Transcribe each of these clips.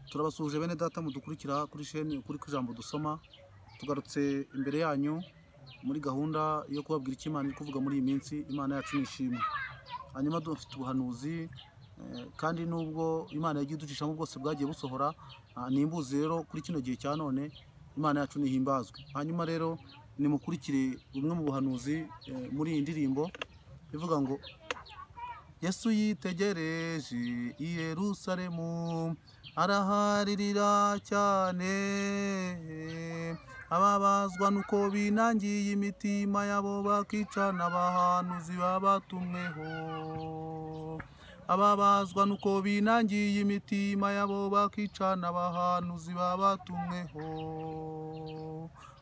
Turabasuhuje bene data mudukurikira kuri sheni Ukuri kw'Ijambo dusoma. Tugarutse imbere yanyu muri gahunda yo kubabwira icyo Imana iri kuvuga muri iyi minsi. Imana yacu ni ishimwe. Hanyuma dufite ubuhanuzi, kandi nubwo Imana yagiye iducishamo bwose bwagiye busohora, nimbuzi rero kuri kino gihe cya none Imana yacu nihimbazwe. Hanyuma rero nimukurikire bumwe mu buhanuzi muri iyi ndirimbo ivuga ngo Yesu yitegereje i Yerusalemu araharirira cyane, ababazwa nuko binangiye imitima yabo bakicana abahanuzi babatumweho. Ababazwa nuko binangiye imitima yabo bakicana abahanuzi babatumweho.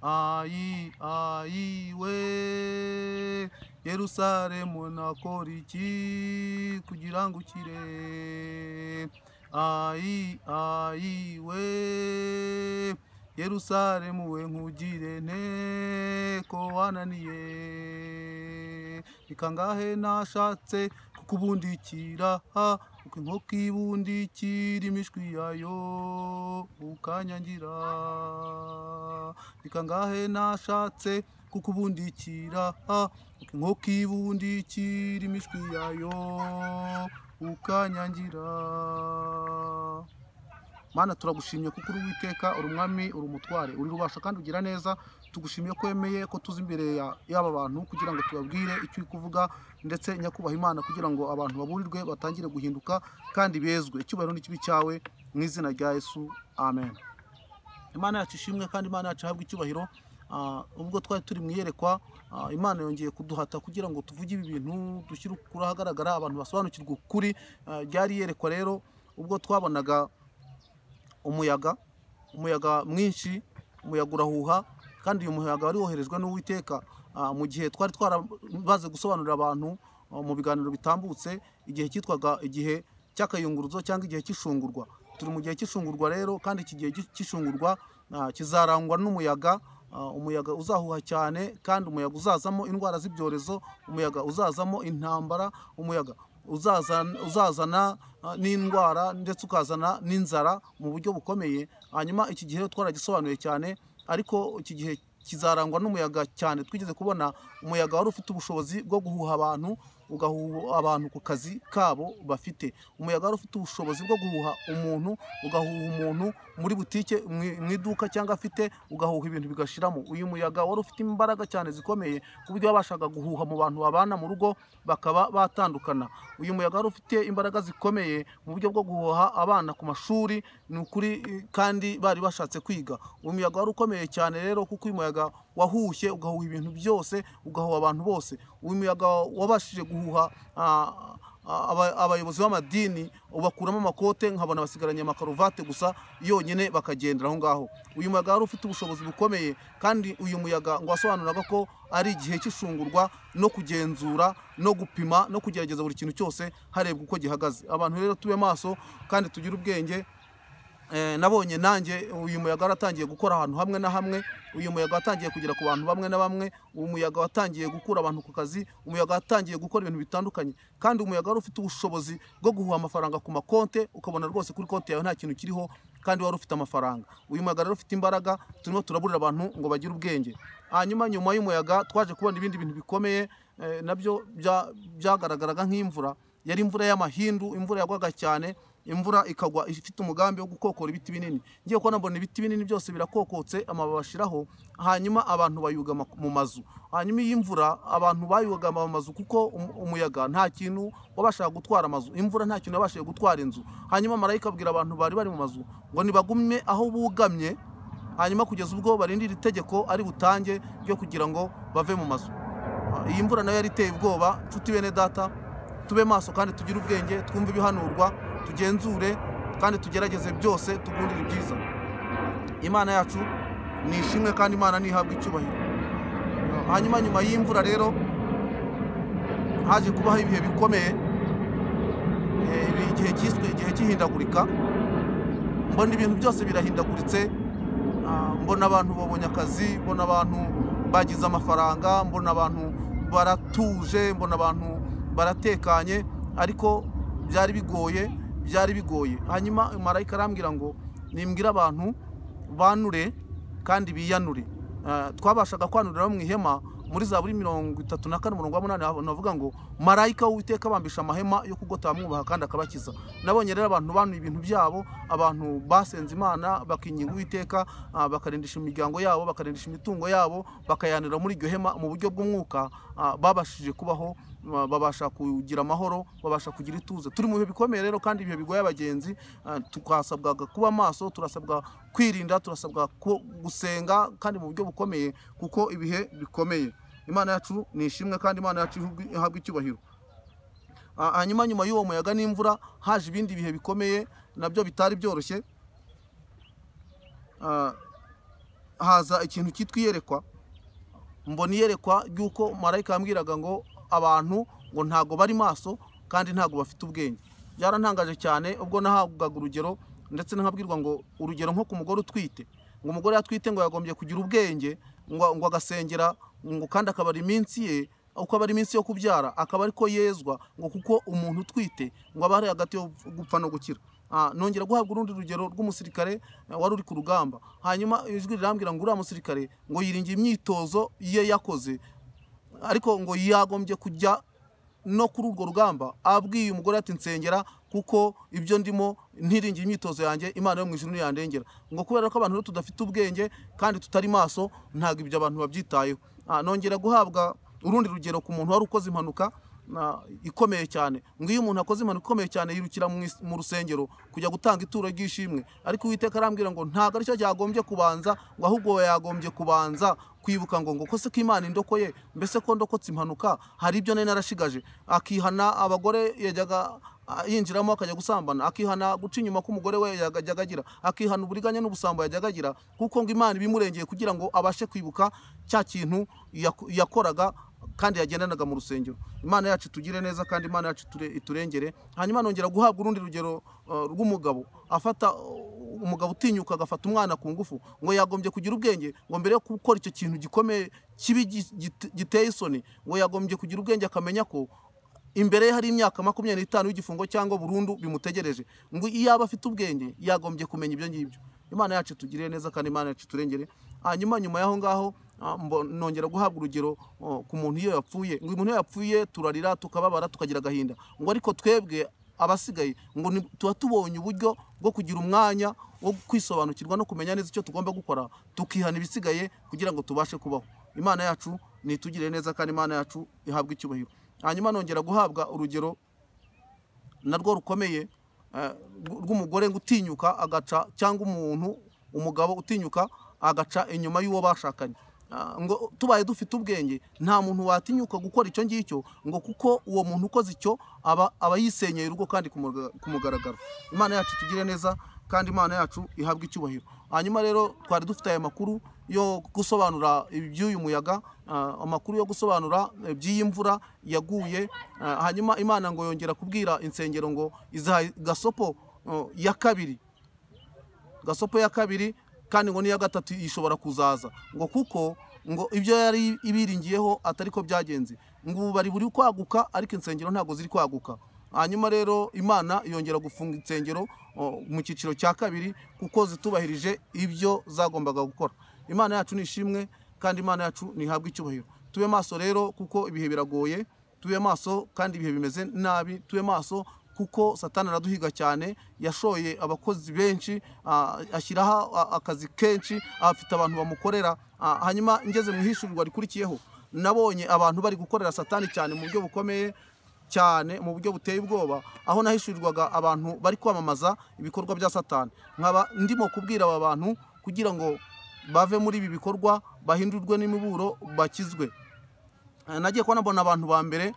Ayi ayi we Yerusalemu nakora iki kugira ngo ukire? Ayi ayi we Yerusalemu we nkugire nte ko wananiye? Ni kangahe nashatse kukubundikira, uko inkoko ibundikira imishwi yayo ukanyangira. Ni kangahe nashatse kukubundikira, uko inkoko ibundikira imishwi yayo ukanyangira. Mana turagushimye kuko uri Uwiteka, uri umwami, uri umutware, uri rubasha kandi ugira neza. Tugushimiye ko wemeye ko tuza imbere y'aba bantu kugira ngo tubabwire icyo uri kuvuga, ndetse nyakubahwa Imana kugira ngo abantu baburirwe batangire guhinduka kandi bezwe. Icyubahiro n'ikibi cyawe mu izina rya Yesu, amen. Imana yacu ishimwe kandi Imana yacu ihabwe icyubahiro. Ubwo twari turi mu iyerekwa, Imana yongeye kuduhata kugira ngo tuvuge ibi bintu, dushyire ukuri ahagaragara, abantu basobanukirwe ukuri. Ryari iyerekwa rero ubwo twabonaga umuyaga mwinshi, umuyaga urahuha, kandi uyu muyaga wari woherejwe n'Uwiteka. Mu gihe twari twarabaze gusobanurira abantu mu biganiro bitambutse, igihe cyitwaga igihe cy'akayunguruzo cyangwa igihe cy'ishungurwa. Turi mu gihe cy'ishungurwa rero, kandi iki gihe cy'ishungurwa kizarangwa n'umuyaga, umuyaga uzahuha cyane, kandi umuyaga uzazamo indwara z'ibyorezo, umuyaga uzazamo intambara, umuyaga uzazana n'indwara, ndetse ukazana n'inzara mu buryo bukomeye. Hanyuma iki gihe twaragisobanuye cyane, ariko iki gihe kizarangwa n'umuyaga cyane. Twigeze kubona umuyaga wari ufite ubushobozi bwo guhuha abantu, ugahuha abantu ku kazi kabo bafite. Umuyaga wari ufite ubushobozi bwo guhuha umuntu, ugahuha umuntu muri butike, mu iduka cyangwa afite, ugahuha ibintu bigashiramo. Uyu muyaga wari ufite imbaraga cyane zikomeye ku buryo wabashaga guhuha mu bantu babana mu rugo bakaba batandukana. Uyu muyaga wari ufite imbaraga zikomeye mu buryo bwo guhuha abana ku mashuri, ni ukuri, kandi bari bashatse kwiga. Uyu muyaga wari ukomeye cyane rero, kuko uyu muyaga wahushye ugahuha ibintu byose, ugahuha abantu bose. Uyu muyaga wabashije guhuha abayobozi b'amadini, ubakuramo amakote, nkabona basigaranye amakaruvate gusa yonyine, bakagendera aho ngaho. Uyu muyaga wari ufite ubushobozi bukomeye, kandi uyu muyaga ngo wasobanuraga ko ari igihe cy'ishungurwa no kugenzura no gupima no kugerageza buri kintu cyose harebwa uko gihagaze. Abantu rero tube maso kandi tugire ubwenge. Nabonye nanjye uyu muyaga waratangiye gukora ahantu hamwe na hamwe, uyu muyaga watangiye kugera ku bantu bamwe na bamwe, uyu muyaga watangiye gukura abantu ku kazi, umuyaga watangiye gukora ibintu bitandukanye. Kandi umuyaga wari ufite ubushobozi bwo guhuha amafaranga ku makonte, ukabona rwose kuri konti yawe nta kintu kiriho kandi wari ufite amafaranga. Uyu muyaga rero ufite imbaraga, turimo turaburira abantu ngo bagire ubwenge. Hanyuma nyuma y'umuyaga twaje kubona ibindi bintu bikomeye, nabyo byagaragaraga nk'imvura. Yari imvura y'amahindu, imvura yagwaga cyane, imvura ikagwa ifite umugambi wo gukokora ibiti binini. Ngiye kubona mbona ibiti binini byose birakokotse, amababi ashiraho, hanyuma abantu bayugama mu mazu. Hanyuma iyi mvura abantu bayugama mu mazu kuko umuyaga nta kintu wabashaga gutwara amazu, imvura nta kintu yabashije gutwara inzu. Hanyuma marayika abwira abantu bari bari mu mazu ngo nibagume aho bugamye, hanyuma kugeza ubwo barindira itegeko ari butange ryo kugira ngo bave mu mazu. Iyi mvura nayo yari iteye ubwoba. Nshuti bene data, tube maso kandi tugire ubwenge, twumve ibihanurwa, tugenzure kandi tugerageze byose, tugundire ibyiza. Imana yacu ni ishimwe kandi Imana nihabwe icyubahiro. Hanyuma nyuma y'imvura rero haje kubaho ibihe bikomeye, igihe cyiswe igihe cy'ihindagurika. Mbona ibintu byose birahindaguritse, mbona abantu babonye akazi, mbona abantu bagize amafaranga, mbona abantu baratuje, mbona abantu baratekanye, ariko byari bigoye. byari bigoye. Hanyuma marayika arambwira ngo nimbwira abantu banure kandi biyanure. Twabashaga kwanurira mu ihema muri Zaburi 34 umurongo wa 8 navuga ngo marayika w'Uwiteka abambisha amahema yo kugota bamwubaha kandi akabakiza. Nabonye rero abantu banuye ibintu byabo, abantu basenze Imana bakinginga Uwiteka, bakarindisha imiryango yabo, bakarindisha imitungo yabo, bakayanura muri iryo hema mu buryo bw'umwuka, babashije kubaho, babasha kugira amahoro, babasha kugira ituze. Turi mu bihe bikomeye rero kandi ibihe bigoye abagenzi, tukasabwa kuba maso, turasabwa kwirinda, turasabwa gusenga kandi mu buryo bukomeye kuko ibihe bikomeye. Imana yacu ni ishimwe kandi Imana yacu ihabwe icyubahiro. Hanyuma nyuma y'uwo muyaga n'imvura haje ibindi bihe bikomeye nabyo bitari byoroshye. Haza ikintu cyitwa iyerekwa. Mbona iyerekwa ry'uko marayika yambwiraga ngo abantu ngo ntago bari maso kandi ntago bafite ubwenge. Byarantangaje cyane ubwo nahabwaga urugero, ndetse nkabwirwa ngo urugero nko ku mugore utwite, ngo umugore yatwite ngo yagombye kugira ubwenge, ngo agasengera, ngo kandi akabara iminsi ye, uko abara iminsi yo kubyara akaba ariko yezwa, ngo kuko umuntu utwite ngo aba ari hagati yo gupfa no gukira. Nongera guhabwa urundi rugero rw'umusirikare wari uri ku rugamba. Hanyuma ijwi rirambwira ngo uriya musirikare ngo yiringiye imyitozo ye yakoze, ariko ngo yagombye kujya no kuri urwo rugamba abwiye umugore ati nsengera kuko ibyo ndimo ntiringiye imyitozo yanjye, Imana yo mu ijuru ntiyandengera. Ngo kubera ko abantu tudafite ubwenge kandi tutari maso, ntabwo ibyo abantu babyitayeho. Nongera guhabwa urundi rugero ku muntu wari ukoze impanuka ikomeye cyane. Ngo iyo umuntu akoze impanuka ikomeye cyane yirukira mu rusengero kujya gutanga ituro ry'ishimwe, ariko Uwiteka arambwira ngo ntabwo aricyo cyagombye kubanza, ngo ahubwo yagombye kubanza kwibuka ngo ko se ko Imana indokoye, mbese ko ndokotse impanuka hari ibyo nari narashigaje. Akihana abagore yajyaga yinjiramo akajya gusambana, akihana guca inyuma k'umugore we yajyaga agira, akihana uburiganya n'ubusambo yajyaga agira, kuko ngo Imana ibimurengeye kugira ngo abashe kwibuka cya kintu yakoraga kandi yagendanaga mu rusengero. Imana yacu tugire neza kandi Imana yacu iturengere. Hanyuma nongera guhabwa urundi rugero rw'umugabo afata umugabo utinyuka agafata umwana ku ngufu, ngo yagombye kugira ubwenge, ngo mbere yo gukora icyo kintu gikomeye kibi giteye isoni, ngo yagombye kugira ubwenge akamenya ko imbere ye hari imyaka 25 y'igifungo cyangwa burundu bimutegereje. Ngo iyo aba afite ubwenge yagombye kumenya ibyo ngibyo. Imana yacu tugire neza kandi Imana yacu turengere. Hanyuma nyuma y'aho ngaho nongera guhabwa urugero ku muntu iyo yapfuye. Ngo umuntu iyo yapfuye turarira tukababara tukagira agahinda, ngo ariko twebwe abasigaye ngo tuba tubonye uburyo bwo kugira umwanya wo kwisobanukirwa no kumenya neza icyo tugomba gukora, tukihana ibisigaye kugira ngo tubashe kubaho. Imana yacu nitugire neza kandi Imana yacu ihabwe icyubahiro. Hanyuma nongera guhabwa urugero narwo rukomeye rw'umugore ngo utinyuka agaca, cyangwa umuntu umugabo utinyuka agaca inyuma y'uwo bashakanye. Ngo tubaye dufite ubwenge nta muntu watinyuka gukora icyo ngicyo, ngo kuko uwo muntu ukoze icyo aba yisenyeye urugo kandi ku mugaragaro. Imana yacu tugire neza kandi Imana yacu ihabwe icyubahiro. Hanyuma rero twari dufite aya makuru yo gusobanura iby'uyu muyaga, amakuru yo gusobanura iby'iyi mvura yaguye. Hanyuma Imana ngo yongera kubwira insengero ngo izaha gasopo ya kabiri, gasopo ya kabiri, kandi ngo n'iya gatatu ishobora kuzaza, ngo kuko ngo ibyo yari ibiringiyeho atari ko byagenze, ngo ubu bari buri kwaguka ariko insengero ntabwo ziri kwaguka. Hanyuma rero Imana yongera gufunga insengero mu cyiciro cya kabiri kuko zitubahirije ibyo zagombaga gukora. Imana yacu ni ishimwe kandi Imana yacu nihabwe icyubahiro. Tube maso rero kuko ibihe biragoye, tube maso kandi ibihe bimeze nabi, tube maso kuko Satani araduhiga cyane, yashoye abakozi benshi, ashyiraho akazi kenshi, afite abantu bamukorera. Hanyuma ngeze mu ihishurirwa rikurikiyeho nabonye abantu bari gukorera Satani cyane mu buryo bukomeye cyane, mu buryo buteye ubwoba, aho nahishurirwaga abantu bari kwamamaza ibikorwa bya Satani. Nkaba ndimo kubwira aba bantu kugira ngo bave muri ibi bikorwa, bahindurwe n'imiburo, bakizwe. Nagiye kubona mbona abantu ba mbere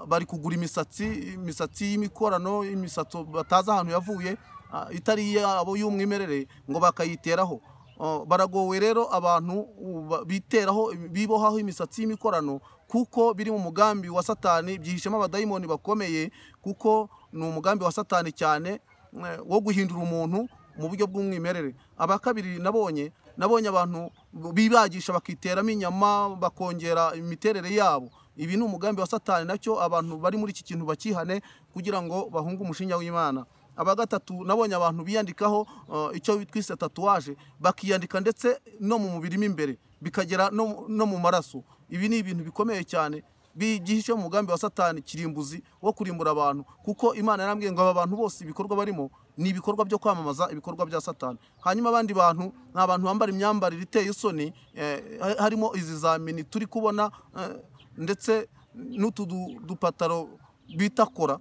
bari kugura imisatsi y'imikorano, imisatsi batazi ahantu yavuye, itari yabo y'umwimerere, ngo bakayiteraho. Baragowe rero abantu biteraho, bibohaho imisatsi y'imikorano, kuko biri mu mugambi wa Satani, byihishemo abadayimoni bakomeye, kuko ni umugambi wa Satani cyane wo guhindura umuntu mu buryo bw'umwimerere. Aba kabiri nabonye abantu bibagisha bakiteramo inyama, bakongera imiterere yabo. Ibi ni umugambi wa Satani, nacyo abantu bari muri iki kintu bakihane kugira ngo bahunge umushinya w'Imana. Aba gatatu, nabonye abantu biyandikaho icyo twise tatouage, bakiyandika ndetse no mu mubiri mo imbere bikagera no mu maraso. Ibi ni ibintu bikomeye cyane byihishe mu mugambi wa Satani kirimbuzi wo kurimbura abantu, kuko Imana yarambwiye ngo aba bantu bose ibikorwa barimo ni ibikorwa byo kwamamaza ibikorwa bya Satani. Hanyuma abandi bantu ni abantu bambara imyambarire iteye isoni, harimo izi za mini turi kubona, ndetse n'utu dupataro bita kora.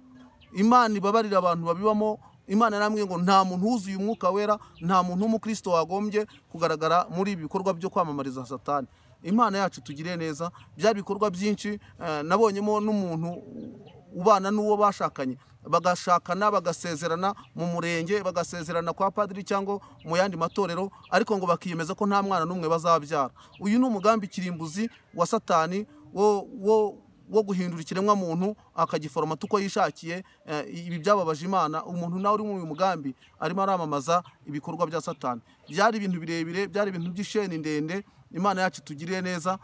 Imana ibabarira abantu babibamo. Imana yarambwiye ngo nta muntu wuzuye umwuka wera, nta muntu w'umukristo wagombye kugaragara muri ibi bikorwa byo kwamamariza Satani. Imana yacu tugire neza. Byari ibikorwa byinshi, nabonyemo n'umuntu ubana n'uwo bashakanye, bagashakana bagasezerana mu murenge, bagasezerana kwa padiri cyangwa mu yandi matorero, ariko ngo bakiyemeza ko nta mwana n'umwe bazabyara. Uyu ni umugambi kirimbuzi wa Satani wo guhindura ikiremwa muntu akagiforomata uko yishakiye. Ibi byababaje Imana. Umuntu nawe uri mu uyu mugambi arimo aramamaza ibikorwa bya Satani. Byari ibintu birebire, byari ibintu by'isheni ndende. Imana yacu tugirire neza.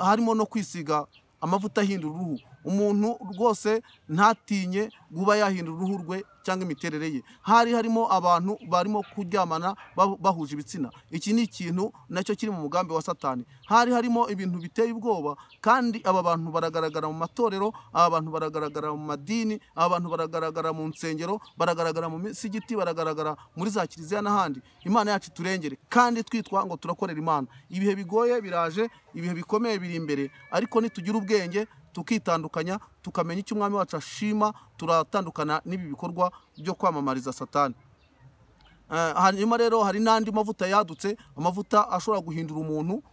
Harimo no kwisiga amavuta ahindura uruhu. Umuntu rwose ntatinye kuba yahindura uruhu rwe cyangwa imiterere ye. Hari harimo abantu barimo kuryamana bahuje ibitsina. Iki ni ikintu nacyo kiri mu mugambi wa Satani. Hari harimo ibintu biteye ubwoba, kandi aba bantu baragaragara mu matorero, aba bantu baragaragara mu madini, aba bantu baragaragara mu nsengero, baragaragara mu misigiti, baragaragara muri za kiliziya n'ahandi. Imana yacu turengere, kandi twitwa ngo turakorera Imana. Ibihe bigoye biraje, ibihe bikomeye biri imbere, ariko nitugira ubwenge tukitandukanya, tukamenya icyo umwami wacu ashima, turatandukana n'ibi bikorwa byo kwamamariza Satani. Hanyuma rero hari n'andi mavuta yadutse, amavuta ashobora guhindura umuntu,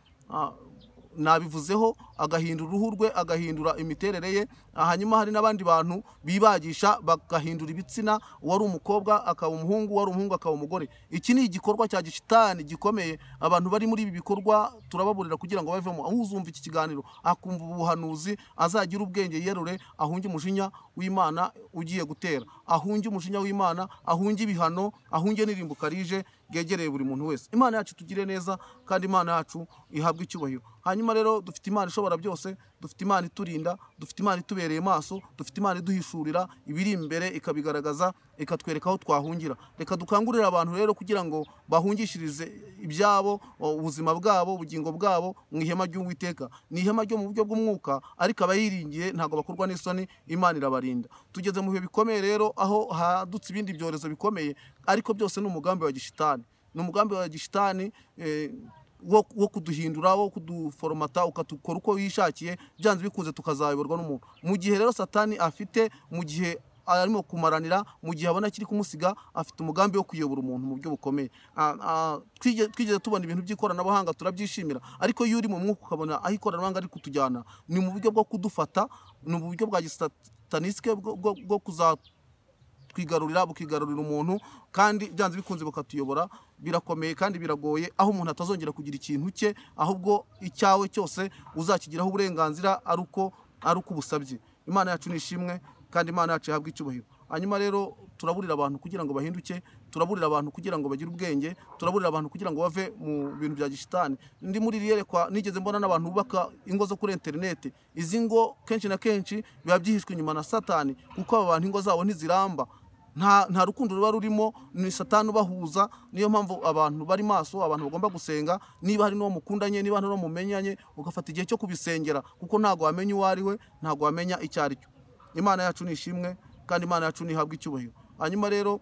nabivuzeho, agahindura uruhu rwe, agahindura imiterere ye. Hanyuma hari n'abandi bantu bibagisha bagahindura ibitsina, uwari umukobwa akaba umuhungu, uwari umuhungu akaba umugore. Iki ni igikorwa cya gishitani gikomeye. Abantu bari muri ibi bikorwa turababurira kugira ngo bavemo. Aho uzumva iki kiganiro akumva ubuhanuzi, azagira ubwenge, yerure, ahunge umujinya w'Imana ugiye gutera, ahunge umujinya w'Imana, ahunge ibihano, ahunge n'irimbuka rije ryegereye buri muntu wese. Imana yacu tugire neza, kandi Imana yacu ihabwe icyubahiro. Hanyuma rero dufite Imana ishobora byose, dufite Imana iturinda, dufite Imana itubereye maso, dufite Imana iduhishurira ibiri imbere ikabigaragaza, ikatwereka aho twahungira. Reka dukangurire abantu rero kugira ngo bahungishirize ibyabo, ubuzima bwabo, ubugingo bwabo mu ihema ry'Uwiteka. Ni ihema ryo mu buryo bw'umwuka, ariko abayiringiye ntabwo bakorwa n'isoni, Imana irabarinda. Tugeze mu bihe bikomeye rero, aho hadutse ibindi byorezo bikomeye, ariko byose ni umugambi wa gishitani. Ni umugambi wa gishitani wo kuduhindura, wo kuduforomata, ukatukora uko wishakiye, byanze bikunze tukazayoborwa n'umuntu. Mu gihe rero Satani afite, mu gihe arimo kumaranira, mu gihe abona kiri kumusiga, afite umugambi wo kuyobora umuntu mu buryo bukomeye. Twigeze tubona ibintu by'ikoranabuhanga turabyishimira, ariko iyo uri mu mwuka ukabona aho ikoranabuhanga ari kutujyana, ni mu buryo bwo kudufata, ni mu buryo bwa gisatanisike bwo kuzatwigarurira, bukigarurira umuntu, kandi byanze bikunze bukatuyobora. Birakomeye kandi biragoye, aho umuntu atazongera kugira ikintu cye, ahubwo icyawe cyose uzakigiraho uburenganzira ari uko ubusabye. Imana yacu ni ishimwe, kandi Imana yacu ihabwe icyubahiro. Hanyuma rero turaburira abantu kugira ngo bahinduke, turaburira abantu kugira ngo bagire ubwenge, turaburira abantu kugira ngo bave mu bintu bya gishitani. Ndi muri riyerekwa nigeze mbona n'abantu bubaka ingo zo kuri internet. Izi ngo kenshi na kenshi biba byihishwe inyuma na Satani, kuko aba bantu ingo zabo ntiziramba, nta rukundo ruba rurimo, ni Satani ubahuza. Niyo mpamvu abantu bari maso, abantu bagomba gusenga. Niba hari n'uwo mukundanye, niba hari n'uwo mumenyanye, ugafata igihe cyo kubisengera, kuko ntago wamenya uwo ari we, ntago wamenya icyo ari cyo. Imana yacu ni ishimwe, kandi Imana yacu nihabwe icyubahiro. Hanyuma rero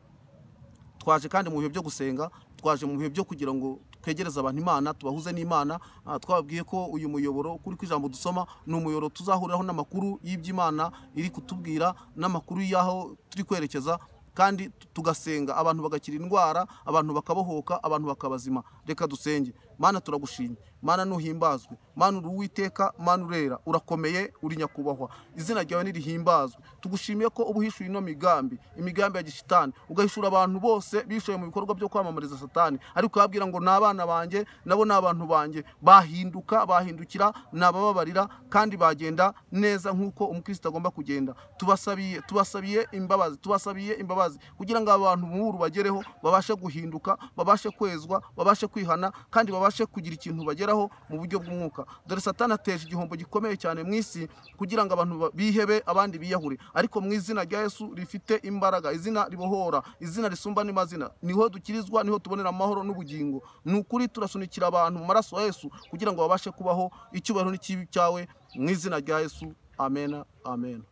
twaje kandi mu bihe byo gusenga, twaje mu bihe byo kugira ngo twegereze abantu Imana, tubahuze n'Imana. Twababwiye ko uyu muyoboro kuri kw'ijambo dusoma ni umuyoboro tuzahuriraho n'amakuru y'iby'Imana iri kutubwira, n'amakuru y'aho turi kwerekeza, kandi tugasenga abantu bagakira indwara, abantu bakabohoka, abantu bakabazima. Reka dusenge. Mana turagushimye, Mana nuhimbazwe, Mana uri Uwiteka, Mana urera, urakomeye, uri nyakubahwa, izina ryawe nirihimbazwe. Tugushimiye ko ubuhishuye ino migambi, imigambi ya gishitani, ugahishura abantu bose bishoye mu bikorwa byo kwamamariza Satani, ariko ukababwira ngo n'abana banjye nabo n'abantu banjye bahinduka, bahindukira, nabababarira, kandi bagenda neza nkuko umukristo agomba kugenda. Tubasabiye imbabazi, tubasabiye imbabazi kugira ngo abantu b'uru bagereho, babashe guhinduka, babashe kwezwa, babashe kwihana, kandi babashe kugira ikintu bageraho. kubageraho mu buryo bw'umwuka. Dore Satani ateje igihombo gikomeye cyane mu isi kugira ngo abantu bihebe, abandi biyahure, ariko mu izina rya Yesu rifite imbaraga, izina ribohora, izina risumba n'amazina, niho dukirizwa, niho tubonera amahoro n'ubugingo. Ni ukuri turasunikira abantu mu maraso ya Yesu kugira ngo babashe kubaho. Icyubahiro n'ikibi cyawe mu izina rya Yesu, amena, amena.